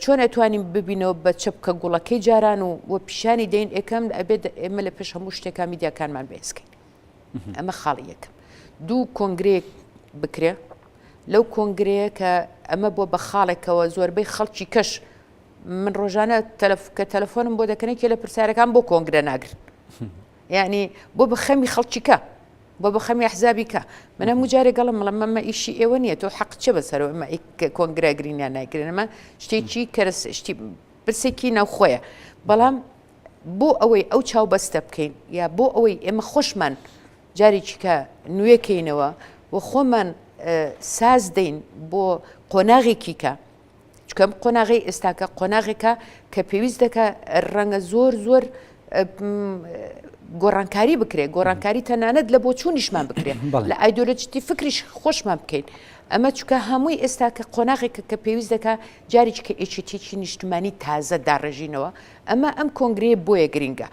چۆن ئەتوانین ببینەوە بە چەپکە گوڵەکەی جاران و وە پیشانی دەین ئێکەم ئەبێت ئێمە لە پێش هەموو شتێکا میدیاکانمان بەهێزکەین ئەمە خاڵی یەکەم دوو کۆنگرەیەک بکرێ لەو کۆنگرەیە کە ئەمە بۆ بە خاڵێکەوە زۆربەی خەڵکی کەش من ڕۆژانە تەلەف کە تەلەفۆنم بۆ دەکەنە کێ لە پرسیارەکان بۆ کۆنگرە ناگرن یعنی بۆ بە خەمی خەڵکیکە بۆ بە خەمی ئەحزابی کە من هەموو جارێک گەڵم مڵم مەمە ئیشی ئێوە نییە تۆ حەق چێ بەسەرەوە ئەمە کۆنگرە گرینیان نایگرن ئەمە شتێکی کەرس شتی پرسێکی ناوخۆیە بەڵام بۆ ئەوەی ئەو چاو بەستە بکەین یا بۆ ئەوەی ئێمە خۆشمان جارێکی کە نوێکەینەوە و خۆمان ساز دەین بۆ قۆناغێکی کە چونکە ئەم قۆناغەی ئێستاکە قۆناغێکە کە پێویست دەکە ڕەنگە زۆر زۆر گۆڕانکاری بکرێت گۆڕانکاری تەنانەت لە بۆچوونیشمان بکرێت لە ئایدۆلۆجیتی فکریش خۆشمان بکەین ئەمە چکە هەمووی ئێستا کە قۆناغێکە کە پێویست دەکا جارێکی کە یەکێتیی نیشتمانی تازە داڕێژینەوە ئەمە ئەم کۆنگرەیە بۆیە گرنگە.